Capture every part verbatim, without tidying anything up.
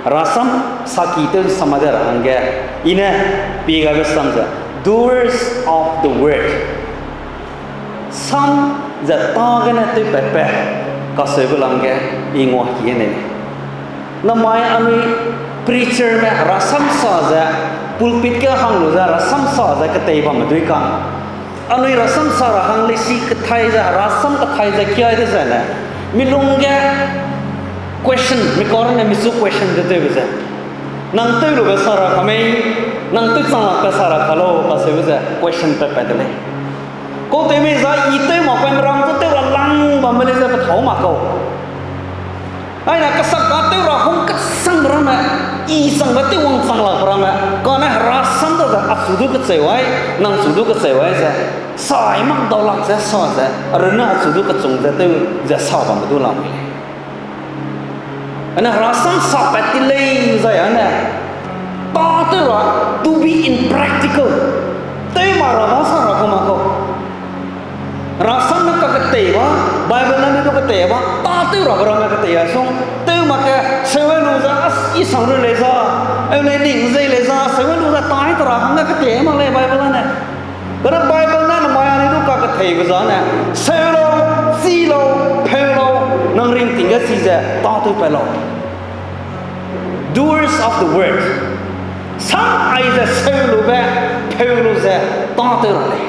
Herasam saki tew nsam de ra hangge, i ne pie gaibe sam ze, doers of the word. Sam ze tâ gene tewpatbe kaseube lam ge i nguaki ne lei. Namai anui preacherme herasam sa ze, pulpit ge hang lu ze herasam sa ze ketei bamme dui kang, anui herasam sa ra hang leisi kethai ze, herasam kethai ze kiai dezaine, mi lung ge question, mi kau runne michu question de tewbe ze, nang tew lube sa ra ka mei, nang tew chang lakbe sa ra ka lau kaseube ze question patpat de lei. Kau tew mei za i tew mak paime ram zu tew ra lang bamme lei ze pethâu mak kau. Aine kasak ka tew ra hung kesangbe ramme, i changbe tew wangchang lakbe ramme, kane herasam da ze achu du kecheu ai, nang chu du kecheu ai ze, sai mak dau lak ze sa ze, arunne achu du kechung ze tew ze sa bamme du lamui lei. Ane herasam sa pat ti lei zai ane, tâtew ra, to be in practical, tew ma ra ba sa ra kau mak kau. Herasam ne kaketei ba, Bible ne du ketei ba, tâtew rabe ramme ketei a sung, tew mak ke, seu lu ze, a, i sang run lei za, eu lei ning zei lei za, seu lu ze, tai te ra hangge ketei mak lei Bible ne. Kane Bible ne namai anui du kaketheibe zane, seu lau, chi lau, pheu lau, nang ringting ge chi ze tâtew pat lau. Doers of the word. Sam aize seu lube, pheu lu ze tâtew ra lei.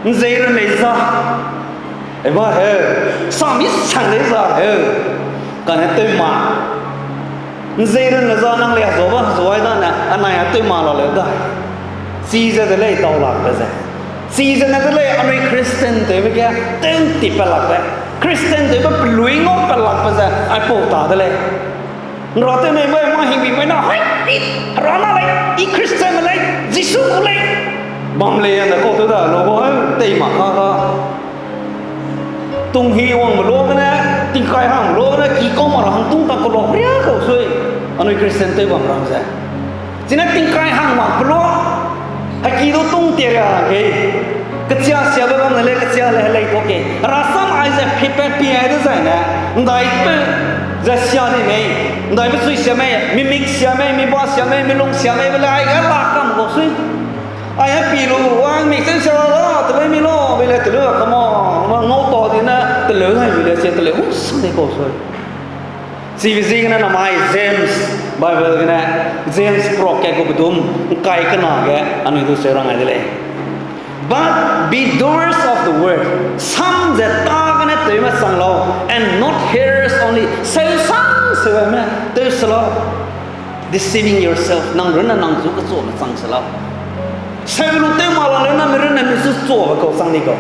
Nzei run lei za. Eba heu, sami sang lei za heu. Kane tew ma. Nzei run le za nang lei hezuabe hezuai dane, anai a tew ma la leu da. Chize de lei dau lakbe ze. Chize ne de lei anui Christian tewbe ge, tew ntip pat lakbe. Christian tewbe pelui ngau pat lakbe ze, aipau ta de lei. Nra tew nei bai mâ hingbi mai na, hai, i, Hera na lei, i Christian me lei, Jisu gu lei. Bam lei ane kau tew da, lau gu heu, tei ma ka ga. Tung hi wangme luagene, tingkai hangme luagene, ki kau ma ra hang tung ta kau lua ria kau sui. Anui Christian tew bam ram ze. Chine tingkai hang mak pelua, heki du tung tie ria kei. Kechia siabe bam ne lei, kechia le helei kau kei. Herasam aize pipat pi ai dezaine, ndaipeu ze sia ni mei, ndaibe chui sia mei, mi mik sia mei, mi ba sia mei, mi lung sia mei, be le aige la kam kau sui. Ai a pi lu, wang mik chen sia la, teleu mi lau, be le teleu a kama, ma ngau ta dine, teleu nai be le sia teleu hung sang de kau sui. Chibe ziegene namai James, Bible gene, James prok kat gu pedum, ngkai kena ge, anui du seu rang ai de lei. But be doers of the word. Sam ze tâ gene tewme chang lau, and not hearers only. Seu sang seu me tew se lau. Deceiving yourself. Nang runne nang zu kechuame chang se lau. Seu lu tew ma la leu na mi runne mi zu chuabe kau chang di kau.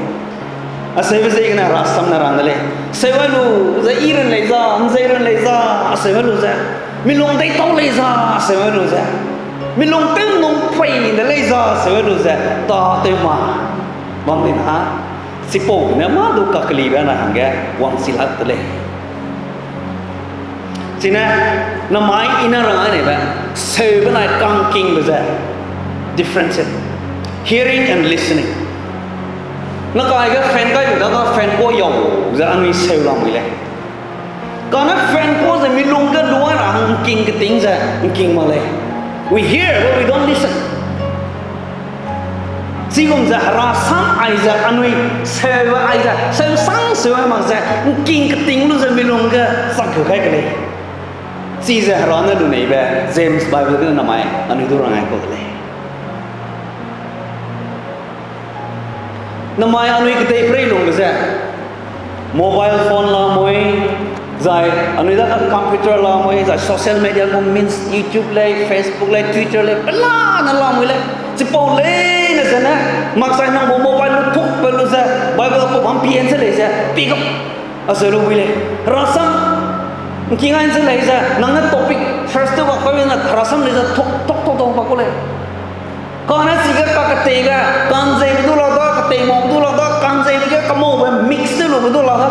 Aseube ziegene herasam ne rang de lei. Seu lu ze i run lei za, nzei run lei za, aseu lu ze. Mi lung deitau lei za, aseu lu ze. Mi lung tew nung pei de lei za, aseu lu ze. Tâtew ma. Bam di na. Chipau ne mâ du kakelibe na hangge wangchi lak de lei. Chine, namai i ne rang ai neibe, seube nai kangkingbe ze, difference, hearing and listening. Nakaige fan gai lu daga fan kua yau ze anui seu lamui lei. Kane fan kua ze mi lung ge luai ra hang ngking keting ze ngking mak lei. We hear but we don't listen. Chigum ze herasam aize anui, seu aize, seu sang seu mak ze, ngking keting lu ze mi lung ge chak keu kai ke lei. Chize Hera ne luneibe, James Bible gene namai anui du rang ai kau de lei. Namai anui kedeiperei lungbe ze, mobile phone lamui, zai anui da computer lamui, zai social media gu means, YouTube lei, Facebook lei, Twitter lei, pelane lamui lei. Chipau leine zene, maksai nang gu mobile lu thukpe lu ze, Bible pau bam pie ze lei ze, pick up. Aseu lu wi lei. Herasam, ngking ai ze lei ze, nang ne topic first tew bak kau ne herasam lei ze thuk, thuk, thuk, thuk bak kau lei. Kane chige kaketeibe, kanzeibe du la da, ketei mau du la da, kanzeibe ge kamaube mix tew lube du la da.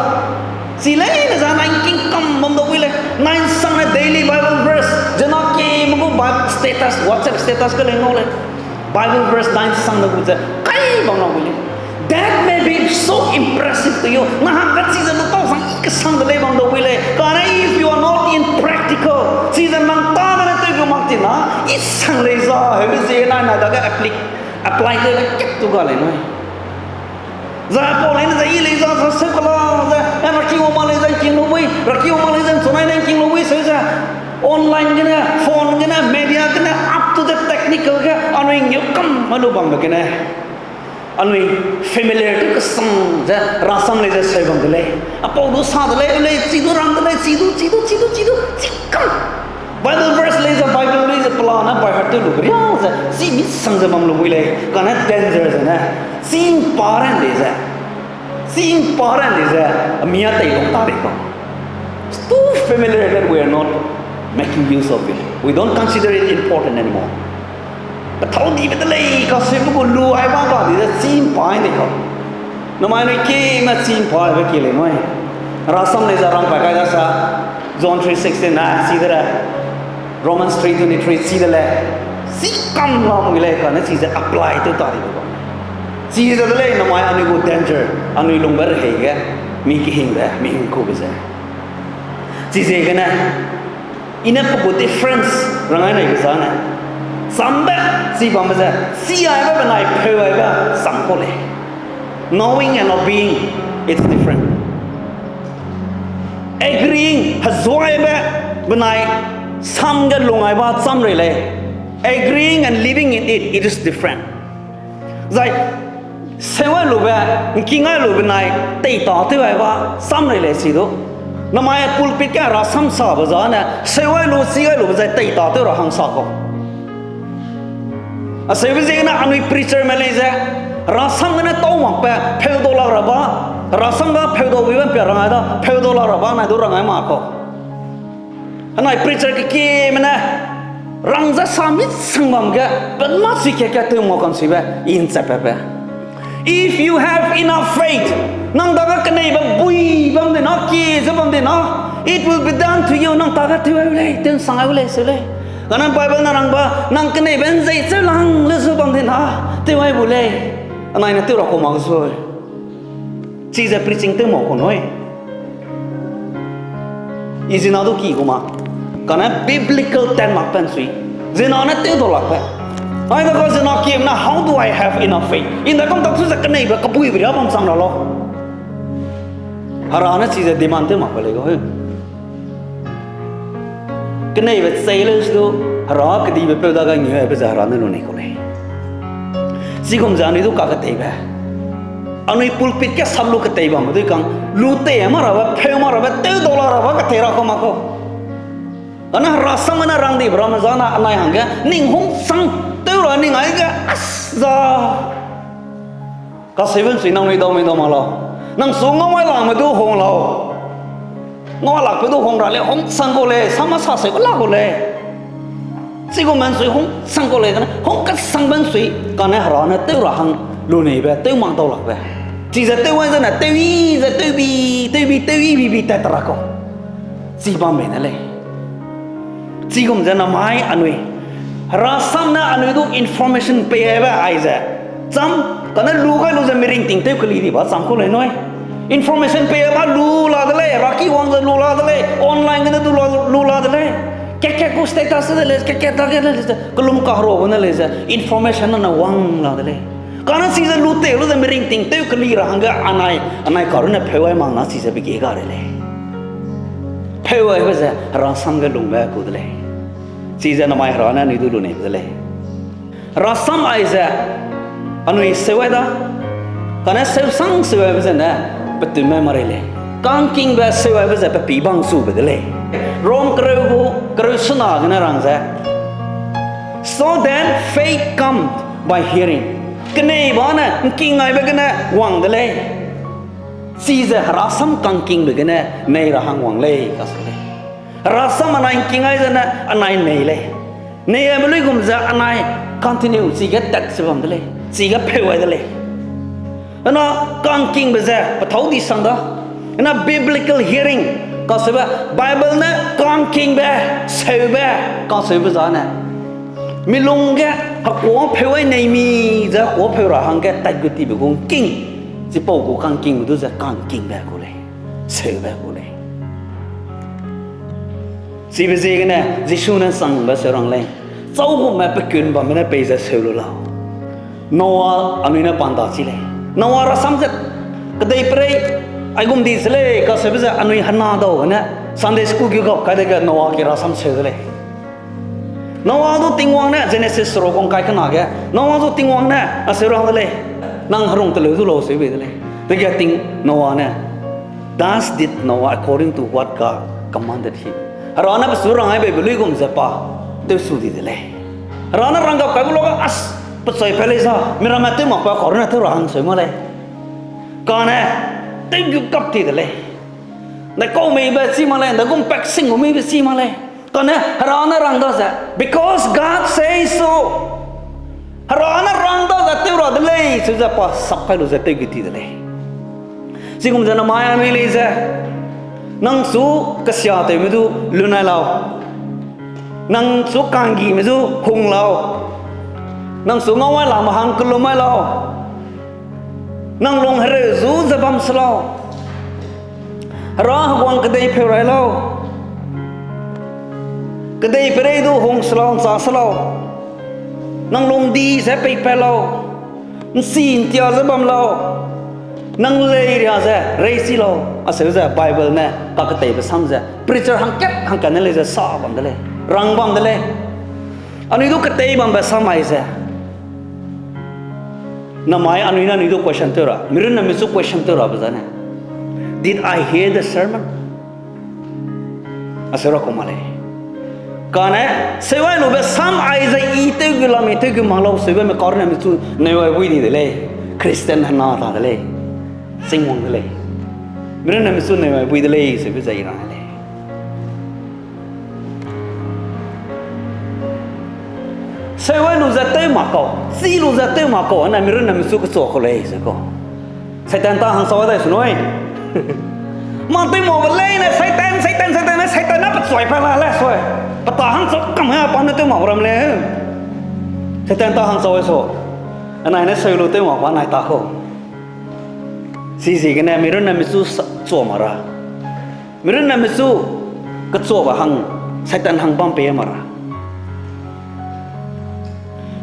Chi leine ze nai ngking kam bam da wi lei. Nai nsangne daily Bible verse, zena keme gu Bible status, WhatsApp status ke lei ngau lei. Bible verse nai nsang ne gu ze kai bam la wi lei. That may be so impressive to you. Na hangge chize lu tau sang i sang de lei bam dau bui lei. Kane if you are not in practical, chize nang tâ gene tew gu mak ti na, i sang lei za, heube zie nai nai dage apply, apply tew le kat tu ga lei nui. Zai pau leine ze i lei za, za seu kela ze, e, raki wang mak lei ze ngking lu bui, raki wang mak lei ze nchunai ne ngking lu bui, seu ze, online gene, phone gene, media gene, up to the technical ge, anui ngeu kam ma lu bambe gene. Anui familiar tew kesang ze, rasam lei ze seu bam de lei. Apau du sa de lei, u lei, chi du rang de lei, chi du, chi du, chi du, chi du, chi kam. Bible verse lei ze, Bible lei ze, pela ne by heart tew lu ria ze, chi misang ze bam lu bui lei, kane danger ze ne, chi mpa ran lei ze, chi mpa ran lei ze, a mi a tei lung ta lei kau. It's too familiar that we are not making use of it. We don't consider it important anymore. Pethau dibe de lei, kaseube gu lu ai ba ga di ze chi mpa ai nei kau. Namai nui kime chi mpa aibe ki lei nui. Rasam lei ze rang pai kai da sa, John three sixteen a chi de lei, Romans three twenty-three chi de lei. Chi kam lam ge lei kane chize apply tew ta dibe bam. Chize de lei namai anui gu danger, anui lungbe rehei ge, mi kehingbe, mi hingkube ze. Chiziegene, i ne pe gu difference rangai neibe zane, chambe, chi bambe ze, chi aibe benai pheu aibe cham kau lei. Knowing and not being, it's different. Agreeing, hezuaibe benai sam ge lung aiba cham rei lei. Agreeing and living in it, it is different. Zai, seuai lube, ngking ai lube nai, teita tew aiba cham rei lei chi du. Namai pulpit ge rasam sabe zane, seuai lu, chi ai lube zai teita tew ra hang sa kau. Aseube ziegene anui preacherme lei ze, rasam gene tau makbe, pheu dau lak ra ba, rasam ga pheu dau bibe mpia rangai da, pheu dau lak ra ba nai du rangai mak kau. Anai preacher kekieme ne, rang ze sa misang bam ge, pe mâ chi kat kat tew ngau kansuibe, i nchapbe. If you have enough faith, nang dage keneibe bui bam de na, kie ze bam de na, it will be done to you, nang tage tew ai u lei, tew nsang ai u lei, seu lei. Kane Bible ne rang ba, nang keneibe nzei cheu lang le zu bam de na, tew ai bu lei. Anai ne tew ra kau mak zui. Chize preaching tew mak kau nui. I zina du ki gu ma. Kane biblical ten mak pen sui. Zina ne tew dau lakbe. Ai da ka zina kiem na, how do I have enough faith? I nda kam tak chu ze keneibe kabuibe ria bam chang ra lau. Hera ne chize demand tew makbe lei ga heu. Keneibe chei leu su du, Hera kedibe peu dage ngeuibe ze Hera ne lu nei kau lei. Chigum ze anui du kaketeibe, anui pulpit ge sap lu ketei bamme dui kang, lu tei ma rabe, pheu ma rabe, tew dau la rabe ketei ra kau mak kau. Kane Hera sam gene rang dibe ramme zane anai hangge ning hungsang tew ra ning aige as za. Kaseube nsui nangnui dau mei dau mak lau. Nang su ngau ai lakme du hung lau. Ngau lakbe du hung ra lei, hungsang kau lei, sam ma sa sebe la kau lei. Chigum nsui hungsang kau lei, kane hung kesangbe nsui, kane Hera ne tew ra hang luneibe, tew mak dau lakbe. Chize tew ai zene, tew i ze, tew bi, tew bi, tew i bi bi tat ra kau. Chi bam mei ne lei. Chigum ze namai anui, Hera sam ne anui du information pei aibe aize. Cham, kane lu gai lu ze miring ting tew keli di ba cham kau lei nui. Information pei aibe lu la de lei, raki wang ze lu la de lei, online gene du la, lu la de lei. Kat kat gu status de lei, kat kat dage lei ze, kelum kahero gene lei ze, information ne wang la de lei. Kane chize lu tei lu ze miring ting tew keli ra hangge anai, anai karune pheu ai mak na chize be ge ga rei lei. Pheu aibe ze Hera sam ge lungbe ku de lei. Chize namai Hera ne anui du luneibe de lei. Hera sam aize anui seu ai da. Kane seusang seu aibe zene petumme ma rei lei. Kangkingbe seu aibe ze pe pî bang sube de lei. Rom kereu gu, kereu sena gene rang ze, So then faith comes by hearing. Keneibe ne ngking aibe gene wang de lei. Chize Hera sam kangkingbe gene nei ra hang wang lei kacheu lei. Hera sam anai ngking ai zene anai nei lei. Nei aibe luigum ze anai continue chige tat ze bam de lei. Chige pheu ai de lei. Ena kangkingbe ze pethâu di sang da. Ena biblical hearing kacheube, Bible ne kangkingbe, seube, kacheube zane, milung ge hekuâpheu ai nei mi ze hekuâpheu ra hangge tat gu tibe gu ngking, chipau gu kangkingbe du ze kangkingbe gu lei, seube gu lei. Chibe ziegene Jisu ne changbe seu rang lei. Châugumme pe kun bamme ne peize seu lu lau. Noa anui ne panda chi lei. Noa rasam ze kedeiperei aigum di se lei, kaseube ze anui hena dau gene Sunday school gu gap kai dege Noa ki rasam seu de lei. Noa du Tingwang ne, Genesis seruk wang kai kena ge, Noa du Tingwang ne, a seu rang de lei. Nang herung teleu du lau seu bei de lei. Dege ting Noa ne, Thus did Noah according to what God commanded him. Hera ne pechu rang ai beibe luigum ze pa tewsu di de lei. Hera ne rang gap kaibe luage as, pechai pe lei za, miramme tew mak pa kau rune tew ra hang seu ma lei. Kane, tew gu kap ti de lei. Ndaikau meibe chi mak lei, ndaigum pak sing gu meibe chi mak lei. Kane, Hera ne rang da ze, because God says so. Hera ne rang da ze tew ra de lei, seu ze pa sap kai lu ze tew gu ti de lei. Chigum ze namai anui lei ze, nang chu kesiatewme du lunai lau. Nang chu kanggime du hung lau. Nang chu ngau ai la mahang kellum ai lau. Nang lung hereu zu ze bam se lau. Hera heguang kedei pheu rai lau. Kedeiperei du hung se lau, nchâ se lau. Nang lungdi ze peipat lau. Nchi ntia ze bam lau. Nang lei ria ze reichi lau. Aseu ze Bible ne kaketeibe sam ze preacher hangkat hangkat ne lei ze sa bam de lei. Rang bam de lei. Anui du ketei bambe sam ai ze. Namai anui ne anui du question tew ra, mirunne michu question tew rabe zane, Did I hear the sermon? Aseu ra ku ma lei. Kane, seuai lube sam ai ze i tew gu lam i tew gu mak lau seube me karne michu neu ai bui di de lei. Christian hena ta de lei. Singwang de lei. Mirunne michu neu ai bui de lei seube ze i rang lei. Seuai lu ze tew mak kau, chi lu ze tew mak kau, ane mirunne michu kechua kau lei ze kau. Satan ta hangsa dai su nui. Mâ tew makbe leine Satan, Satan, Satan ne Satan ne pechuai pa la le sui. Pe ta hangsa kam he pa ne tew mak ram le. Satan ta hangsa su. Anai ne seu lu tew mak pa nai ta kau. Chiziegene mirunne michu sa-, chua mak ra. Mirunne michu kechuabe hang, Satan hang bam pei mak ra.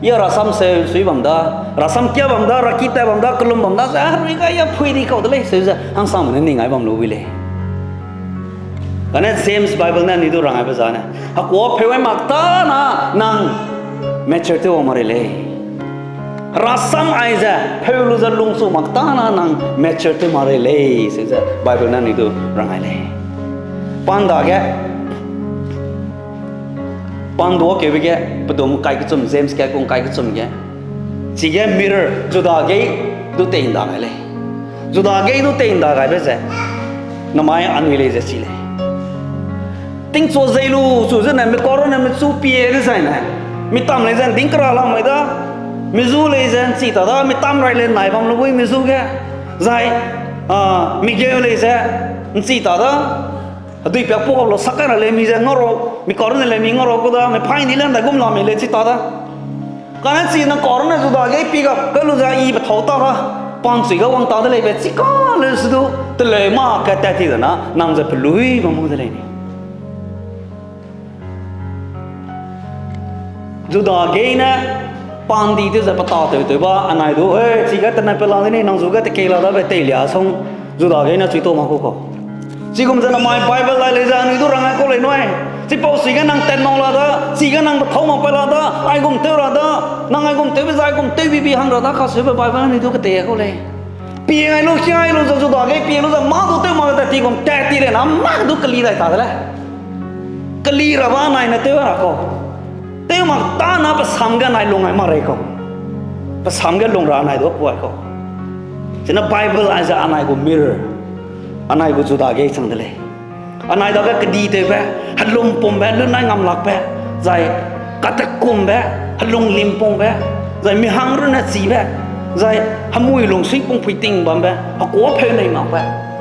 Ya rasam seu sui bam da, rasam kia bam da, raki tat bam da, kellum bam da, ze, a, herui ga ya phui di kau de lei, seu ze, hangsame ne ning ai bam lu wi lei. Kane James Bible ne anui du rang aibe zane, hekuâ pheu ai mak tâ na nang mature tew wang mak rei lei. Rasam ai ze pheu lu ze lungchu mak tâ na nang mature tew mak rei lei, seu ze Bible ne anui du rang ai lei. Panda ge, panduakeube ge, pedum kai kechum, James ge kung kai kechum ge. Chige mirror, Juda gei du tei nda gai lei. Juda gei du tei nda gaibe ze, namai anui lei ze chi lei. Tingchua zei lu chu zene mi karune michu pie dezaine, mi tam lei ze nding kera lamui da, mi zu lei ze nchi ta da, mi tam rai le nai bam lu bui mi zu ge, zai, a, mi geu lei ze nchi ta da, hedui piak pu gau lu sak kai ra lei mi ze ngau ra, mi karune lei mi ngau ra ku da, mi phaini le ndaigum la mi lei chi ta da. Kane chi nang karune Juda gei pi ga kai lu ze i pethâu ta ra, panchui ga wang ta de leibe chika leu se du, teleu mâ kat tat ti de na, nang ze pelui bam mu de lei ni. Juda gei ne pandi tew ze petâtew tew ba, anai du, e, chige tene pe la de ni, nang zu ge tekei la dabe teilia song, Juda gei ne chuitau mak ku kau. Chigum ze namai Bible lai lei ze anui du rang ai kau lei nui. Chipau chige nang tat mau la da, chige nang pethâu mak pa la da, aigum tew ra da, nang aigum tewbe ze aigum tewbibi hang ra da, kaseube Bible anui du ketei kau lei. Pie ngai lu, kia ngai lu ze Juda gei pie lu ze mâ du tew mak tat ti gum tat ti lei na mâ du keli dai ta de lei. Keli ra ba anai ne tew ra kau. Tew mak tâ na pe sam ge anai lung ai mak rei kau. Pe sam ge lung ra anai du kuai kau. Chine Bible aize anai gu mirror, anai gu Juda gei chang de lei. Anai dage keditewbe, helungpumbe, lunai ngam lakbe, zai katekumbe, helung limpungbe, zai mi hang runne chibe, zai hemui lungsui pungpui ting bambe, hekuâ pheu nei makbe,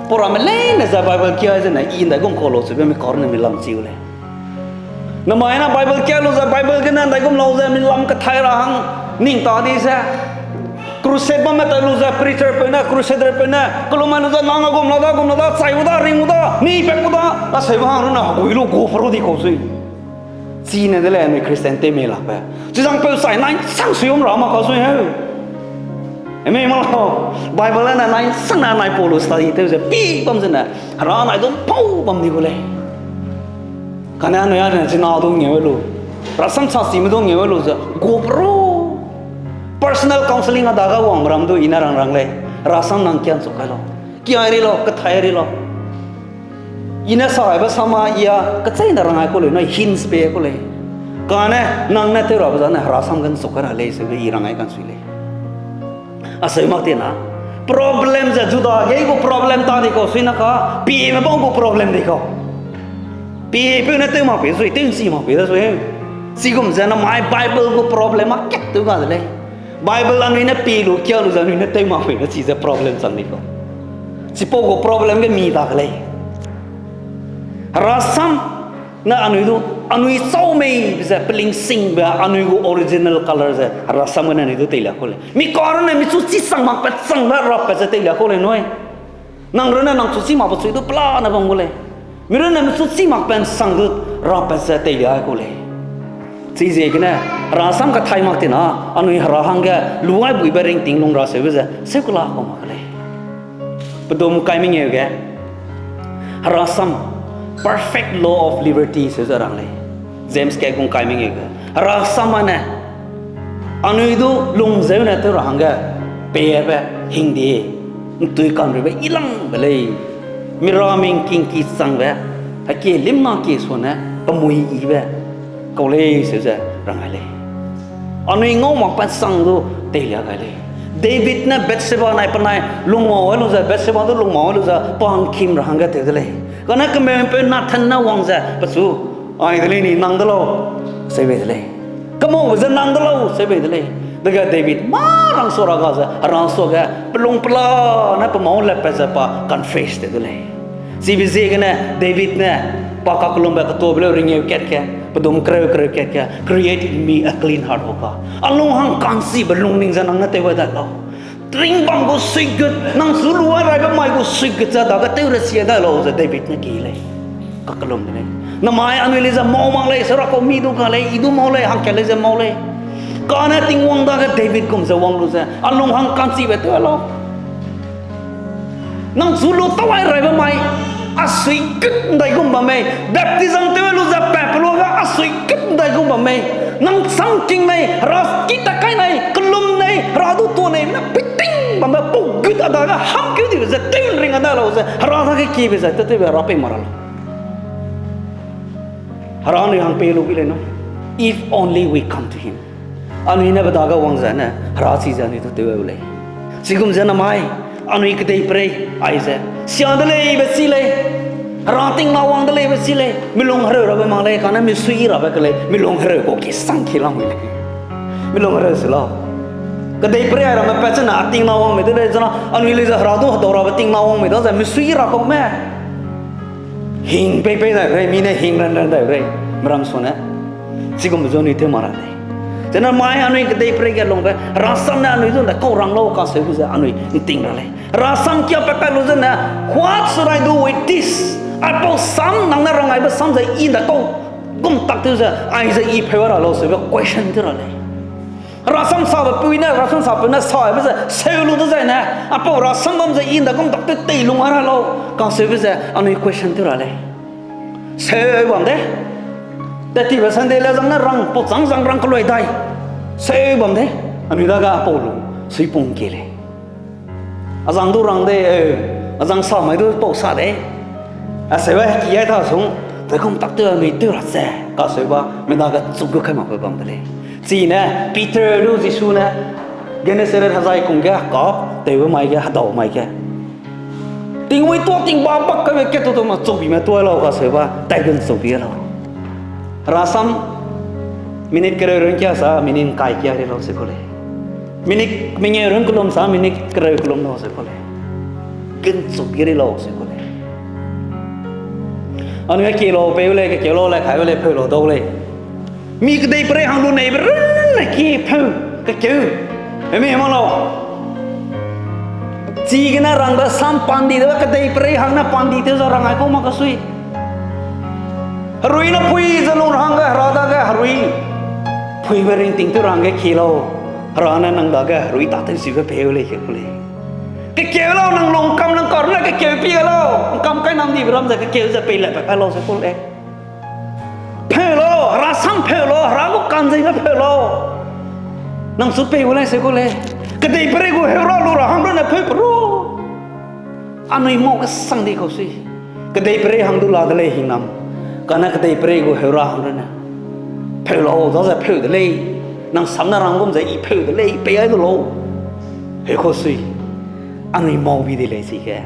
pau ramme leine zai Bible kia zene i ndaigum kau lau cheube mi karune mi lam chi gu lei. Namai ne Bible kia lu ze Bible gene ndaigum lau ze mi lam kathai ra hang ning ta di ze, Crusade bamme tai lu ze preacher peu ne, crusader peu ne, kelum mai lu ze nang a gum la da, gum la da, chai u da, ring u da, mi pek u da, a seuba hang rune hegui lu gu peru di kau sui. Chine de lei anui Christian tew mei lakbe. Chizang peu sai nai sang sui um ra ma ka sui heu. Eme ma lau, Bible ne nai sang na nai Paul study tew ze pi bam zene, hera nai dum pau bam di gu lei. Kane anui a ne china du ngeu lu, rasam sa sime du ngeu lu ze gu peru. Personal counseling a dage wangbe ram du i ne rang rang lei. Rasam nang kian chuk kai lau. Kiai ri lau, kathai ri lau. I ne sa aibe sama i a kecheîne rang ai ku lei, nai hints pe ku lei. Kane nang ne tew rabe zane herasam gen chuk kai ra lei seube i rang ai kan sui lei. A seu mak ti na. Problem ze Juda ge gu problem ta di kau sui na ka, pieme bau gu problem di kau. Piepeu ne tew mak pe sui, tew nchi mak pe da sui. Chigum ze namai Bible gu problem a kat tew ga de lei. Bible anui ne pie lu kia lu ze anui ne tew mak pe ne chi ze problem chang di kau. Chipau gu problem ge mi da ke lei. Herasam ne anui du, anui chau mei ze peling singbe anui gu original color ze herasam gene anui du teilia ku lei. Mi karune mi chu chi chang makpat changbe rappat ze teilia ku lei nui. Nang rune nang chu chi makbe chui du pelane bam gu lei. Mi rune mi chu chi makpat sang du rappat ze teilia ku lei. Chiziegene, herasam kathai mak ti na, anui hera hangge luai buibe ringting lung ra seube ze seu kela kau mak ke lei. Pedum kai mengeu ge, herasam, perfect law of liberty seu ze rang lei. James ke gung kai mengeu ge, herasam ane anui du lung zeu ne tew ra hangge, pebe, hingde, ntui kanribe i langbe lei. Miramming kingki changbe, heki limna ki sune, pemui yibe kau lei seu ze rang ai lei. Anui ngau makpat sang du teilia gai lei. David ne Bathsheba nai penai lungmau ai lu ze, Bathsheba du lungmau ai lu ze, pa ngkim ra hangge tew de lei. Kane kemeu'mpeu Nathan ne wang ze, pechu, ai de lei ni nang de lau, seu bei de lei. Kemaube ze nang de lau, seu bei de lei. Dege David mâ rangsua ra ga ze, herangsua ge, pelung pela ne pemau leppat ze pa confess tew de lei. Chibe ziegene David ne, pa kakellumbe ketuabe leu ringeu kat ge, pedum kereu kereu kat ge, Create in me a clean heart, O God. A lung hang ka'nchibe lungning ze nang ne tew gai dai lau. Ringbam gu suigut, nang chu lu ai raibe mai gu suigut ze dage tew resia dai lau ze David ne ki lei. Kakellum de lei. Namai anui lei ze mau mak lei, serako mi du ga lei, i du mau lei, hangkat lei ze mau lei. Kane Tingwang dage David gum ze wang lu ze, a lung hang ka'nchibe tew lau. Nang chu lu tau ai raibe mai, a suigut ndaigum bam mei, baptism tew lu ze pat pe luage a suigut ndaigum bam mei, nang changking nei, hera ki ta kai nei, kellum nei, hera du tuâ nei, na piting bambe pau gut a dage hamkeu dibe ze tew ring a dai lau ze, hera dage kiebe ze, tetewbe hera pei ma ra lau. Hera anui hang pei lu wi lei na. If only we come to him. Anui ne pe dage wang ze ne, hera chi ze anui du tew lei. Chigum ze namai, anui kedeiperei, aize, sia de leibe chi lei, hera tingna wang de leibe chi lei, milung hereu rabe mak lei, kane misui rabe ke lei, milung hereu kau ki sang ki lamui lei. Milung hereu se lau. Kedeiperei ai ramme pat chene, a tingna wangme de lei, zena, anui lei ze hera du hedau rabe tingna wangme da ze, misui ra kau me. Hing pei pei dai rei, mi ne hing ran ran dai rei, meram sune. Chigumbe zu anui tew ma ra lei. Zena mai anui kedeiperei ge lungbe, herasam ne anui zu nda kau rang lau kaseube ze anui nting ra lei. Herasam kia pa kai lu zene, what should I do with this? Aipau sam nang ne rang aibe sam ze i nda kau gum tak tew ze, aize i pheu ra lau seube question tew ra lei. Herasam sabe pui ne, herasam sapeu ne saibe ze seu lu dezaine, aipau herasam bam ze i nda gum tak tew tei lung a ra lau, kaseube ze anui question tew ra lei. Seu bam de. Tetibe Sunday le zang ne rang, pau chang zang rang keluai dai. Seu bam de. Anui dage pau lu, suipung kie lei. Azang du rang de, eu, azang sa mai du pau sa de. Aseu a ki ai ta sung, pe gum tak tew anui tew ra ze, kaseube, mi dage chuk gu kai makbe bam de lei. Chine, Peter du Jisu ne, Gennesaret hezai kung ge, kap, tewbe mai ge, hedau mai ge. Tingmui tuâ ting ba bak kabe kat tu tu ma chukbime tuâ lau kaseube, tai gun chukbi lau. Herasam, minute kereu run kia sa, minute kai kia ri lau se ku lei. Minute mengeu run kelum sa, minute kereu kelum lau se ku lei. Gun chukbi ri lau se ku lei. Anui a ki lau peu lei, kekeu lau lei, kai lei, pheu lau dau lei. Mi kedeiperei hang lu neibe runne ki pheu, kekeu. Emi ma lau. Chigene rangbe sam pandi de, kedeiperei hangna pandi tew ze rang ai kau mak kesui. Herui ne pui ze lung ra hangge Hera dage herui puibe ringting tew ra hangge ki lau. Hera ne nang dage herui tâtewchibe pei u lei ke ku lei. Kekeu lau nang lung kam nang kar ne kekeu pie lau. Ngkam kai nam dibe ram ze kekeu ze pei le pe kai lau se ku lei. Pheu lau, Hera sam pheu lau, Hera gu ka'nzeibe pheu lau. Nang chu pei gu lei se ku lei. Kedeiperei gu heu ra lu ra hang runne pheu pe ru. Anui mau kesang di kau sui. Kedeiperei hang du la de lei hingnam. Kane kedeiperei gu heu ra hang runne pheu lau, daze pheu de lei. Nang sam ne rang gum ze i pheu de lei, pei ai du lau. Heu kau sui. Anui mau bi de lei chige.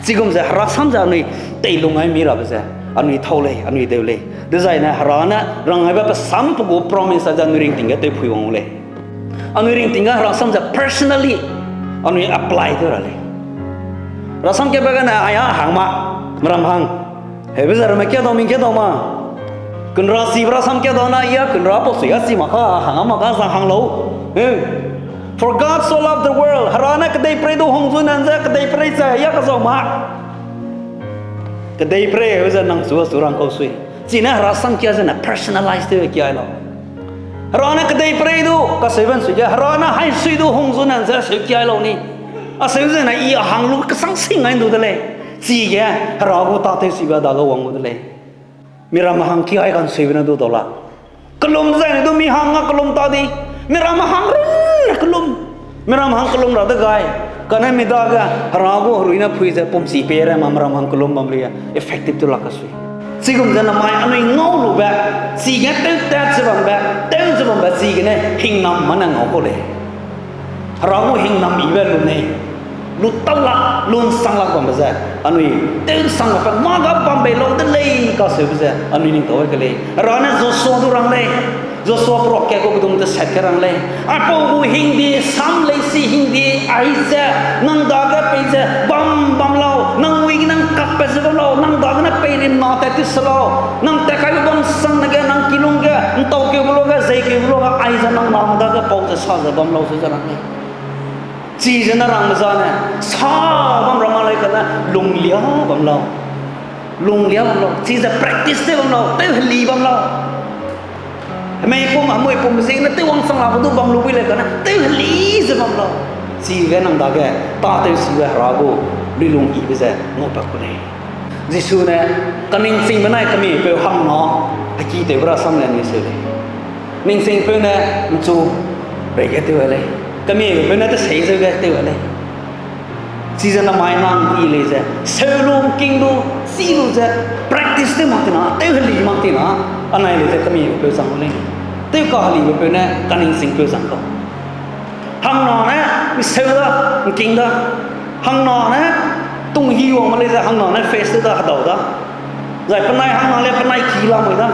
Chigum ze Hera sam ze anui teilung ai mi rabe ze, anui thâu lei, anui deu lei. Dezaine Hera ne rang aibe pe sam pe gu promise a ze anui ringting ge tewpui wang u lei. Anui ringting ge Hera sam ze personally anui apply tew ra lei. Hera sam kebe gene aya hang ma, meram hang. Hebe ze ramme kia dau ming kia dau ma. Kunra chibe rasam kia dau na ia kunra pau sui a chi mak ka, hang a mak ka, zang hang lau. Eh. For God so loved the world. Hera ne kedeiperei du hung zu nan ze kedeiperei ze ia kezau ma. Kedeiperei heu ze nang chu a chu rang kau sui. Chine Hera sam kia zene personalize tew kia lau. Hera ne kedeiperei du kaseuben sui ge, Hera ne haisui du hung zu nan ze seu kia lau ni. A seu zene i a hang lu kesang sing ai ndu de lei. Chige Hera gu tâtewchibe dage wang gu de lei. Miramme hang ki ai kansuibe ne du dau la. Kelum zaine du mi hang a kelum ta di. Miramme hang runne kelum. Miramme hang kelum ra de gai. Kane mi dage Hera gu herui ne pui ze pumchi pei re ma miramme hang kelum bam ria effective tew lak kasui. Chigum ze namai anui ngau lube, chige tewtat ze bambe, tew ze bambe chigene hingnam mane ngau kau lei. Hera gu hingnam ibe lu nei, lu tau lak, lu nsang lak bambe ze, anui tew nsang lakbe mâ ga bam bei lau de lei kaseube ze anui ning tau ke lei. Hera ne Joshua du rang lei, Joshua peruak kat gu pedum tesat ge rang lei. Aipau gu hingde, sam leisi hingde, aize, nang dage peize bam bam lau, nang wi ge nang kakbe ze bam lau, nang dagene peirimna tat ti se lau, nang tat kaibe bam sangne ge, nang kilung ge, ntau keube luage, zei keube luage, aize nang name dage pau ze sa ze bam lau, ze ze rang lei. Chize ne rangbe zane, sa bam ra ma lei kane, lunglia bam lau. Lunglia bam lau. Chize practice tew bam lau, tew heli bam lau. Hemei pum, hemui pum ziegene tew wangchang lakbe du bam lu bui lei kane, tew heli ze bam lau. Chige nang dage, tâtewchibe Hera gu, luilung yibe ze, ngaupat ku lei. Jisu ne, kaningchingbe nai kemipeu hangna, hekîtewbe rasam le ni seu lei. Ningchingpeu ne, nchu, reige tew a lei. Kemipeu ne tesei zeu ge tew a lei. Chize namai nang i lei ze, seu lu, ngking lu, chî lu ze, practice tew mak tina, tew heli mak tina, anai lei ze kemipeu chang lei. Tew kahelibe peu ne, kaningchingpeu chang kau. Hangna ne, nseu da, ngking da. Hangna ne, tunghi wangme lei ze, hangna ne face tew da, hedau da. Zai penai hangna le penai ki lamui da.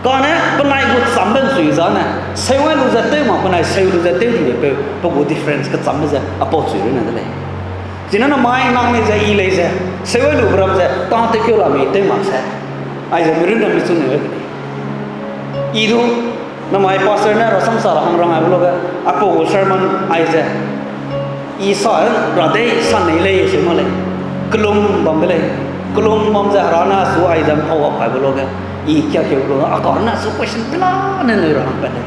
Kane penai gu chambe nsui zane, seu ai lu ze tew mak penai seu lu ze tew dibe peu, pe gu difference kechambe ze apau chui runne de lei. Chine namai nang lei ze i lei ze, seu ai lube ram ze tâtewkeu la mei tew mak se. Aize mi runne mi chu ne lei. I du, namai pastor ne rasam sa ra hang rang aibe luage, apau gu sermon aize. I sa ra dei sa nei lei se ma lei. Kelum bam de lei. Kelum bam ze Hera ne achu aize mpau a kaibe luage. I kiakeu luage, a kar ne achu question pelane neu ra hang pat lei.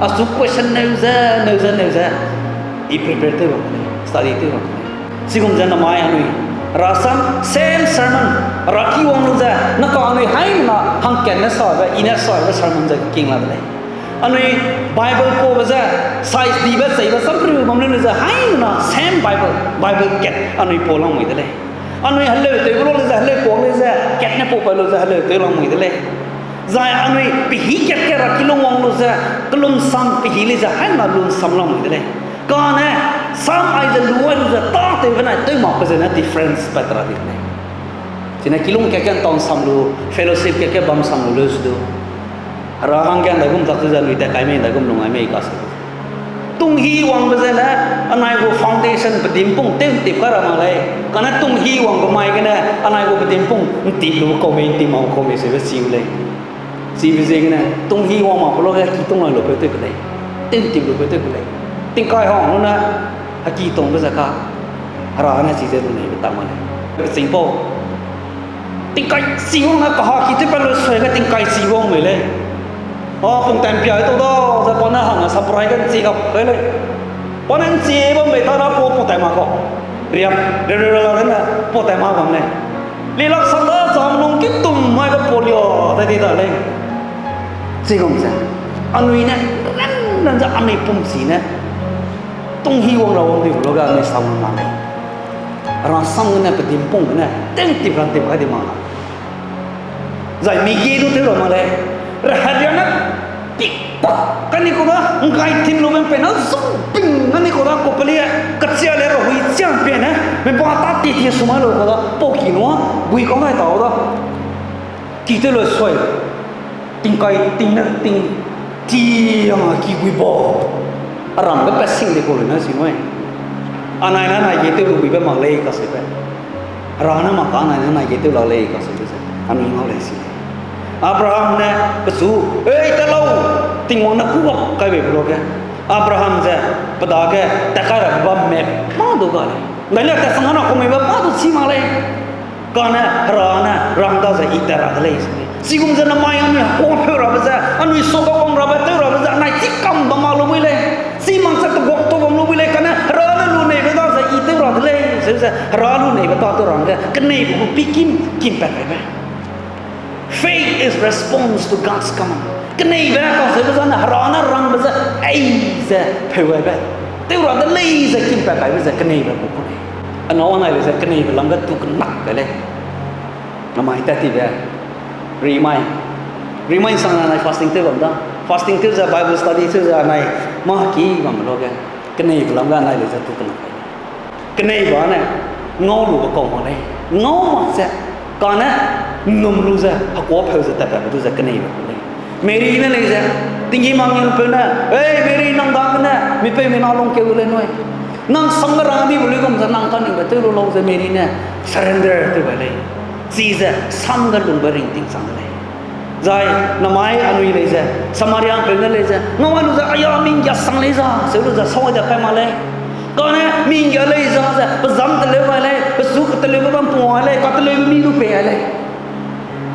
Achu question neu ze, neu ze, neu ze. I prepare tew bam de lei. Study tew bam de lei. Chigum ze namai anui. Rasam, same sermon. Raki wang lu ze, naka anui haimena hangkatne sabe, i ne sabe sermon ze king la de lei. Anui Bible paube ze, size dibe cheibe sampriu bam lu ze, haimena same Bible, Bible kat anui pau lamui de lei. Anui heleu tewbe lu ze, heleu kuak lei ze, kat ne pau pai lu ze, heleu tew lamui de lei. Zai anui pehî kat ke ra kilung wang lu ze, kelum sam pehî lei ze, haimena lun sam lamui de lei. Kane, sam aize lu ai lu ze, tâtewbe nai tew makbe zene difference pat ra di de lei. Chine kilung kat ke ntau nsam lu, fellowship kat ke bam sam lu leu su du. Hera hangge ndaigum tak ze anui tat kai mei, ndaigum lung ai mei ka se. Tunghî wangbe zene, anai gu foundation pedîmpung tew ntip kai ra mak lei. Kane tunghî wangbe mai gene, anai gu pedîmpung ntip lu kau mei, ntip mak kau mei seube chi u lei. Chibe ziegene, tunghî wang makbe luage ki tung lai lupeu tew ke lei. Tew ntip lupeu tew ke lei. Tingkai hang lu ne, A ki tongbe ze ka, Hera ne chize luneibe tak mak lei. Pechîng pau, tingkai chi wang ne kaha ki tewpat lu suage tingkai chi wang mei lei. A, pungtaim pia tau da, ze pa ne hangge saprai ge ’nchi gap kai lei. Pa ne ’nchi bam bei ta ra pa pungtaim ma kau. Riam, re re re la ne, pungtaim ma bam lei. Lilak sang da cham lung ki tum mai ge polio, dai di da lei. Chigum ze, anui ne, ran ran ze anui pum chi ne, tung hi wang ra wang di lu ga anui sam mak lei. Hera sam gene pedim pung gene, tewtip ra tip kai di mak la. Zai mi ge du tew ra mak lei. Rehat ria ne, pik pak, kani kau da, ’ngkai tim lu ben pei na, zung ping, kani kau da, kopelie, kachia le ra hui chiang pie ne, me pa ta ti ti su mai lu kau da, pau ki nua, gui kau ngai tau da. Ki tew lu sui. Tingkai ting ne ting ti yang a ki gui ba. Aram ge pat sing de kau lu ne si nui. Anai ne anai ge tew lu guibe mak lei kaseube. Hera ne mak ka anai ne anai ge tew la lei kaseube ze. Anui ngau lei si lei. Abraham ne pechu, ei, tat lau, Tingwang ne kû gap kai bei pe luage. Abraham ze, pe dage, tat kai rabe bam map, mâ du ga lei. Ndai le tat sang na kau meibe mâ du chî mak lei. Kane Hera ne rang da ze i tat ra de lei se lei. Chigum ze namai anui hekuâpeu rabe ze, anui suage wang rabe tew rabe ze, anai chî kam bam ma lu bui lei. Chî mak ze teguak tau bam lu bui lei, kane Hera ne luneibe da ze i tew ra de lei, se ze Hera luneibe ta tew ra hangge keneibe gu pikim, kimpat kaibe. Faith is response to God's command. Keneibe kaseube zane Hera ne rangbe ze, ei ze pheu gaibe. Tew ra de lei ze kimpat kaibe ze keneibe gu ku lei. Anau anai lei ze keneibe lam ge tu kenak kai lei. Namai tat tibe. Rimai. Rimai sang anai fasting tew bam da. Fasting tew ze Bible study tew ze anai mâ ki bam luage. Keneibe lam ge anai lei ze tu kenak kai lei. Keneibe ne, ngau lube kau mak lei. Ngau mak ze, kane, ’nnum lu ze, hekuâpeu ze tatpatbe du ze keneibe gu lei. Mary ne lei ze, tinggîm angelpeu ne, ei, Mary, nang dagene mipeu mina lungkeu gu lei nui. Nang sam ge rang dibe luigum ze nang kaningbe tew lu lau ze Mary ne surrender tew gai lei. Chize sam ge lungbe ringting chang de lei. Zai namai anui lei ze, Samariapeu ne lei ze, ngau ai lu ze, aya, minggia sang lei za, seu lu ze, sau de kai mak lei. Kane minggia lei za ze, pe zam teleu gai lei, pe su keteleube bam pung gai lei, kateleube mi lu pei gai lei.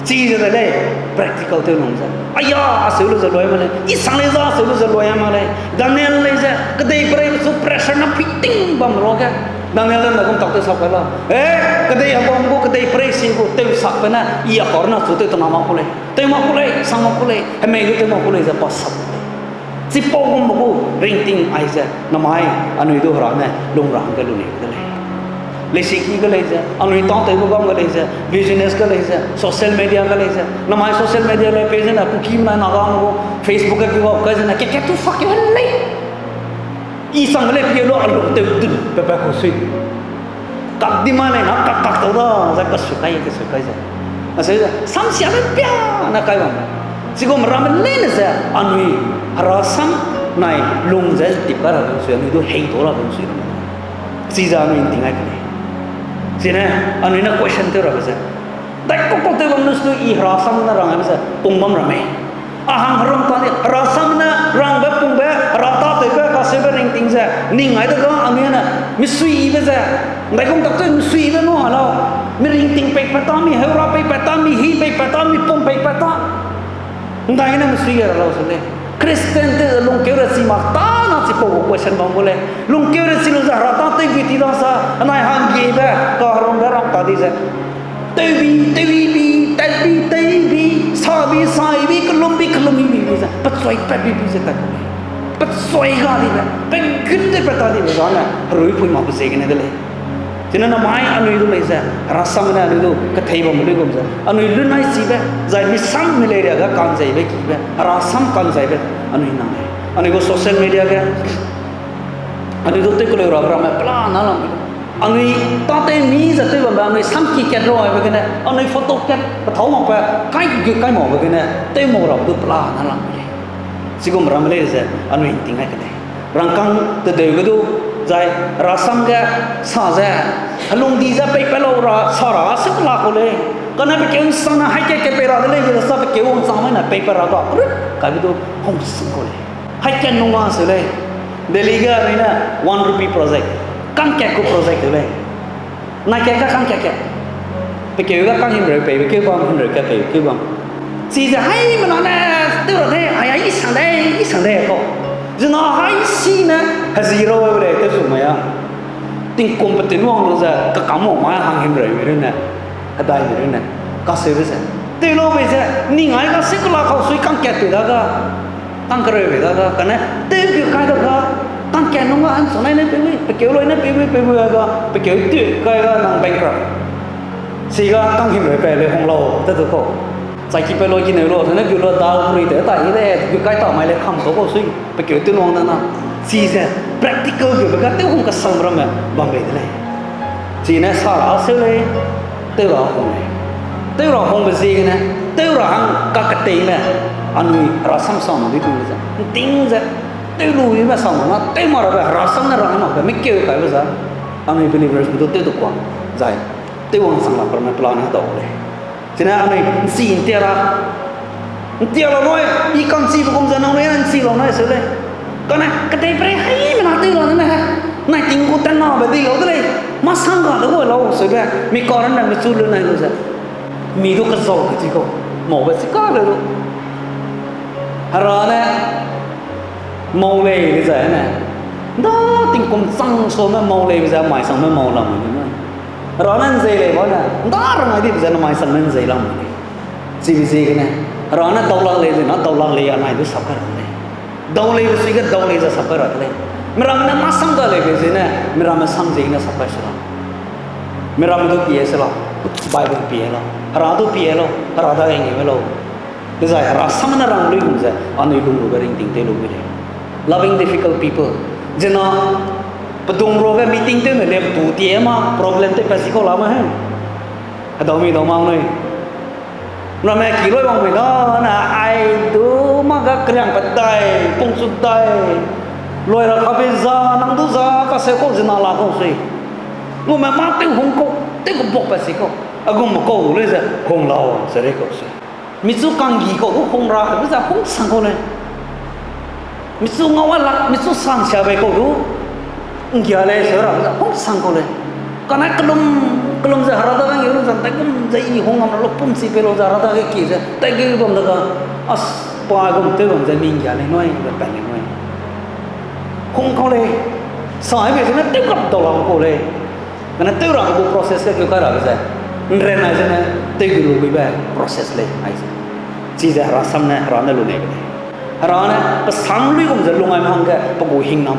Chize de lei, practical tew lung ze. Aya, seu lu ze lui mak lei, i sang lei za, seu lu ze lui mak lei. Daniel lei ze, kedeipereibe su pressure na pui ting bam ruage. Daniel ne gum tak tew sap kai la. E, kedei a bam gu, kedeiperei si gu, tew sakbe ne, i a kar na chu tew tena mak ku lei. Tew mak ku lei, sang mak ku lei, hemei du tew mak ku lei ze pa sap ku lei. Chipau gumbe gu ringting aize, namai, anui du Hera ne lung ra hangge lu nei de lei. Leisiki ge lei ze, anui tâtewbe bam ge lei ze, business ge lei ze, social media ge lei ze, namai social media lei pei zene Kuki menai Naga ne gu Facebook ge give up kai zene, ke ke tu sak ke lei. I sang lei pie lu a lu tew dun pe pe ku sui. Kak di ma lei na kak kak tau da, zai kasu kai, kasu kai ze. Aseu ze, samsiabe pia na kai bam. Chigum ramme leine ze, anui, Hera sam nai lung ze tip kai ra bam sui, anui du hei tau ra bam sui. Chize anui ’nting ai ke lei. Chine, anui ne question tew rabe ze. Dai kau kau tew bam nu su i Hera sam ne rang aibe ze, pung bam ramme. A hang herum ta ni, Hera sam ne rangbe pungbe, Hera tâtewbe, kaseube ringting ze, ning ai de ga anui ne, misuibe ze, ndaigum tak tew misuibe nu a lau, mi ringting peipat ta, mi heura peipat ta, mi hî peipat ta, mi pum peipat ta. Ndaigene misui ge ra lau se lei. Christian te lungkeu re chi mak ta na chipau gu question bam gu lei. Lungkeu re chi lu ze Hera tâtew gui ti da sa, anai hanggiebe, kaherumbe rang ta di ze. Tewbi, tewbi, tatbi, teibi, sabi, saibi, kelumbi, kelumbi, bi, bi ze, pechuai pat bi, bi ze tat ku lei. Pechuai ga dibe, pegut tewpat ta dibe zane, herui pui makbe ziegene de lei. Chine namai anui du lei ze, Hera sam ne anui du kethei bambe luigum ze, anui lunai chibe, zai misam mi lei ria ga kanzeibe kibe, Hera sam kanzeibe, anui nang lei. Anui gu social media ge, anui du tew keleu rabe ramme pela na lam. Anui tâtew mi ze tew bambe, anui sam ki kat ra aibe gene, anui photo kat pethâu makbe, kai gu kai makbe gene, tew mak rabe du pela na lam lei. Chigum ramme lei ze, anui ’nting ai ke lei. Rangkâng tedeu ge du, zai Hera sam ge sa ze, helung di ze peipat lau ra, sa ra se kela kau lei. Kane pe keu ’nsang ne haî kat kat pei ra de lei, be sa pe keu ’nsang mai ne peipat ra ga, rut, kaibe du hungsing kau lei. Haî kat nung ga se lei. Delhi ge anui ne one rupee project, kangkat gu project tew lei. Nai kat ka kangkat kat. Pe keu ga kang himreu peibe keu bam, himreu kat peibe keu bam. Chize haimena ne tew ra de, ai, ai, i sang de, i sang de kau. Zena hai si ne, hezi rau lei tew su mai a. Tingkum pe tinwang lu ze, kakam wang mai hang himreu mi runne, hedai mi runne, kaseube ze. Tew lau bei ze, ning ai ga secular kau sui kangkat pei da ga. Kangkereu bei da ga, kane, tew keu kai da ga, kangkat nung ga hanso nai ne pei, pe keu loi ne pei, pei, pei, ga, pe keu tew kai ga nang bankrupt. Siga kang himreu pei lei hung lau, te du kau. Chai ki pe lau ki neu lau, ne gu lau dau pui te, ta i de, gu kai ta mai lei kam kau kau sui, pe keu tew wang da na. Chize, practical gu be ga tew hung kasang ramme, bam bei de lei. Chine sa ra seu lei, tew ra hung lei. Tew ra hungbe ziegene, tew ra hang kaketeime, anui rasam sa ma di tu ze. Nting ze, tew lu ibe sa ma na, tew ma rabe, rasam ne ra ma be, mikeu kaibe za. Anui believers mi du tew du kuang, zai. Tew wang sang la perme plan ne dau lei. Chine anui nchi ntia ra. Ntia la nui, i kangchibe gum ze nangnui ne nchi lau nai seu lei. Kane, kedeiperei haimena tew la ne he. Nai ting gu tenabe di lau de lei. Masang ga de gu lau seube. Mi karanne mechu lu nai lu ze. Mi du kezau ke chi kau. Maube chi ka le lu. Hera ne, mau lei le ze ne. Nda tingkum chang suame mau leibe ze mai sangme mau lam lei ne. Hera ne nzei lei ba ne. Nda rangai dibe ze ne mai sangme nzei lam lei. Chibe ziegene. Hera ne daulak lei ze na daulak lei anai du sap kai ra lei. Dau leibe suige dau lei ze sap kai ra de lei. Miramme ne masang ga leibe ziegene. Miramme sam ziegene sap kai su la. Miramme du pie se la. Bible pie la. Hera du pie lau. Hera dage ngibe lau. Dezai hera sam ne rang luigum ze, anui lung lube ringting tew lu gu lei. Loving difficult people. Zena, pedung ruage meeting tew ne lei petu tie ma problem tew pa si kau la ma he. Hedau mi dau ma nui. Ramme ki loi wang mei da ne, ai du mâ ga keriang pe dai, pungchu dai. Loi ra kabe za, nang du za, kaseu kau zena la kau sui. Ngume mâ tew hung kau, tew kebak pa si kau. Agumme kau lu lei ze, hung lau, ze rei kau sui. Michu kanggi kau du hung ra, hebe ze hung sang kau lei. Michu ngau a lak, michu sangsia bei kau du, nggia lei seu ra, hebe ze hung sang kau lei. Kane kelum, kelum ze hera dage ngi lu ze, taigum ze i hung ngam lau pum si pei lau ze hera dage ki ze, taigeu bam dage, as, pa gum tew bam ze mi nggia lei nui, be pat lei nui. Hung kau lei, sa hebe zene tew kap dau la kau lei. Kane tew ra gu process ge keu kai rabe ze, nren ai zene, tew gu lu guibe process lei ai ze. Chize hera sam ne, hera ne lu nei be lei. Hera ne, pe sam luigum ze lung ai hangge, pe gu hingnam.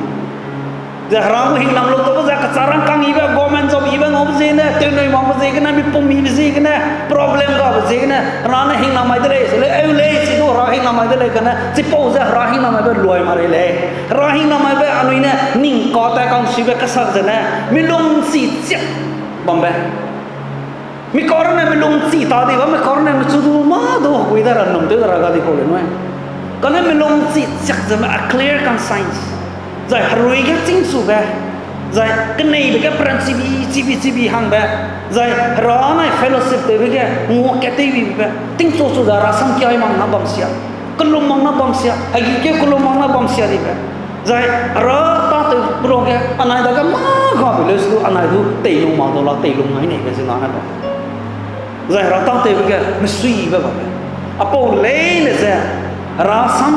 Ze hera gu hingnam lu tau ze, kecharangkâng yibe, government job yibe ngaube ziegene, tewnui makbe ziegene, mipum yibe ziegene, problem gabe ziegene, hera ne hingnam ai de lei, se lei, eu lei, chi du hera hingnam ai de lei, kane, chipau ze hera hingnam aibe luai ma rei lei. Hera hingnam aibe anui ne, ning ka tai kangsuibe kesak zene, milung chi chiak bambe. Mi karanne milung chi ta di ba, mi karanne mechu du mâ du hegui da ra num tew da ra ga di kau lei nui. Kane milung chi chiak zeme a clear conscience. Zai herui ge chîngsube. Zai keneibe ge peranchibi, chibi, chibi hangbe. Zai hera nai fellowship tewbe ge ngua kat tewbibe. Tingchu chu ze rasam kiai mak na bam sia. Kelum mak na bam sia. Hegi keu kelum mak na bam sia dibe. Zai hera tâtew ruage anai dage mâ gabe leu su anai du teilung mak dau la teilung ngai neibe zena ne bam. Zai hera tâtewbe ge mesuibe bambe. Apau leine ze hera sam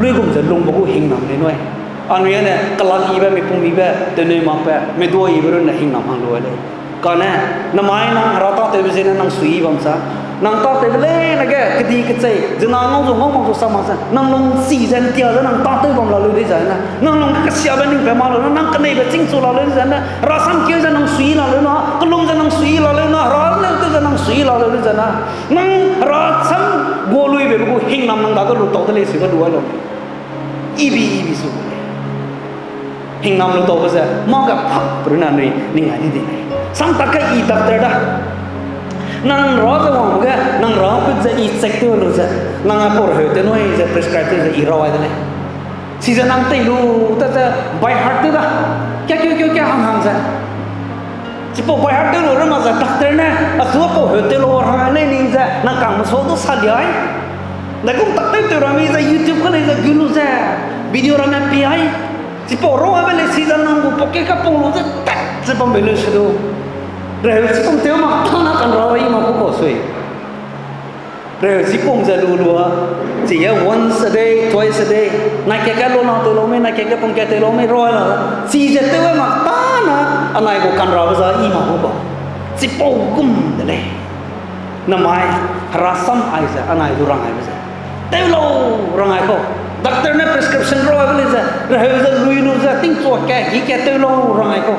luigum ze lungbe gu hingnam lei nui. Anui ne kelak yibe, mipum yibe, tewnui makbe, meduayibe runne hingnam hang lu lei. Kane, namai nang hera tâtewbe ziegene nang sui bam sa. Nang tâtewbe leine ge, kedi kechei, zena ngau zu ngau mak zu sa mak ze, nang lung chi ze ntia ze nang tâtew bam la leu di zai ne. Nang lung kesiabe ning pe ma lu ne, nang keneibe chîngchu la leu di zai ne. Hera sam keu ze nang sui la leu na, kelum ze nang sui la leu na, hera leu tew ze nang sui la leu di zai ne. Nang hera sam gualuibe gu hingnam nang dage lu tau de lei sibe lu ai lau. Ibi, ibi su. Hingnam lu taube ze, mâ ge pak pe runne anui ning ai di di lei. Sam tak ge i doctor da. Nang ra ze wang ge, nang ra put ze i check tew lu ze, nang a pau reheu tew nui ze prescribe tew ze i ra ai de lei. Chize nang tei lu, ta ze by heart tew da. Kia, kia, kia, kia, hang, hang ze. Chipau by heart tew lu ra ma ze doctor ne, achu a pau heu tew lu hang lei ni ze, nang kangme sau du sa liai. Ndaigum tak tew tew ra mi ze YouTube ka lei ze gu lu ze, video ramme pi ai. Chipau rabe lei si ze nang gu pocket ge pung lu ze tat ze bambe lu se du. Reheu chipum tew mak tana kanra i mak gu kau sui. Reheu chipum ze lu lua, chi e once a day, twice a day, nai kat ge lu na tew lau mei, nai kat ge pung kat tew lau mei, roi la. Chi ze tew mak tana, anai gu kanrabe za i mak gu kau. Chipau gum de lei. Namai, herasam aize, anai du rang aibe ze. Tew lau rang ai kau. Doctor ne prescription rau aibe lei ze, reheu ze lui lu ze, tingchua ka, gi ka tew lau rang ai kau.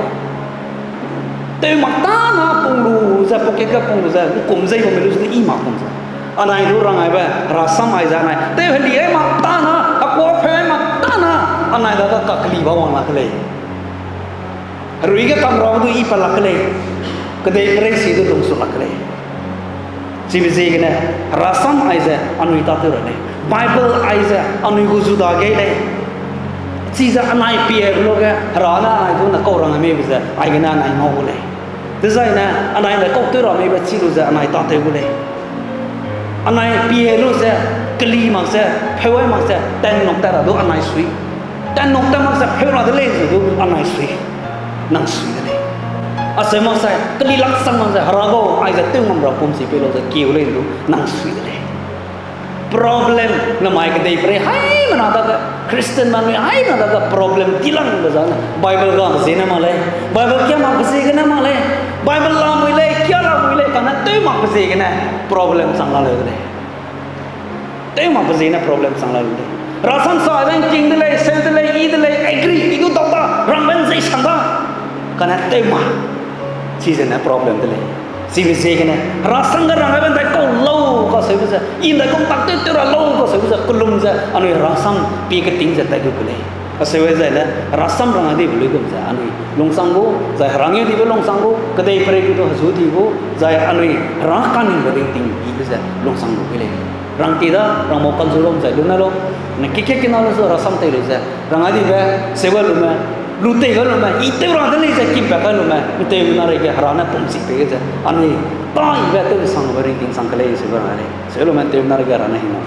Tew mak tana pung lu ze, pocket ge pung lu ze, kum zei bamme lu ze, i mak kum ze. Anai du rang aibe, herasam aize anai. Tew heli ai mak tana, akua pheu ai mak tana, anai dage kakeli ba wang lak lei. Herui ge kamra du i pa lak lei. Kedeiperei si du lungsuk lak lei. Chibe ziegene, herasam aize anui tâtew ra lei. Bible aize anui gu zu dage lei. Chize anai pie lu ge, hera ne anai du ne kau rang meibe ze, aigene anai ngau gu lei. Dezaine, anai ne kau tew ra meibe chi lu ze anai tâtew gu lei. Anai pie lu ze, keli mak ze, pheu ai mak ze, tannok tat ra du anai sui. Tannok tat mak ze pheu ra de lei ze du anai sui. Nang sui de lei. Aseu mak ze, keli lak sang mak ze, hera gau, aize tew ngam ra pum si pei lu ze, kiu lei du nang sui de lei. Problem, namai kedeiperei haimena dage, Christian nanui haimena dage problem tilangbe zane, Bible ga ziegene mak lei, Bible kia makbe ziegene mak lei, Bible lamui lei, kia lamui lei, kane tew makbe ziegene problem chang la leu de lei. Tew makbe ziegene problem chang la leu de lei. Herasam sa aibe ngking de lei, seu de lei, i de lei, agree, i du dau da, rangbe nzei sang da. Kane tew mak. Chizene problem de lei. Chibe ziegene, herasam ge rang aibe ndaikau lau kaseube ze, i ndaikau tak tew tew ra lau kaseube ze, kelum ze, anui herasam pie keting ze tat gu ke lei. Aseu zaine, herasam rang ai dibe luigum ze, anui lungsang gu, zai herangeu dibe lungsang gu, kedeiperei gu du hezu di gu, zai anui hera kaningbe ringting dibe ze lungsang gu ke lei. Rang ti da, rangmau kanzu lam zai lu ne lau, ne kikek kina lu zu herasam tei lu ze, rang ai dibe, seu ga lume, lu tei ga lume, i tew ra de lei ze kimpat ga lume, nteumena reige hera ne pum chi pei ge ze, anui, ta ibe tew sangbe ringting sang ke lei, seu ga rang lei, seu lume nteumena reige hera ne hing lau.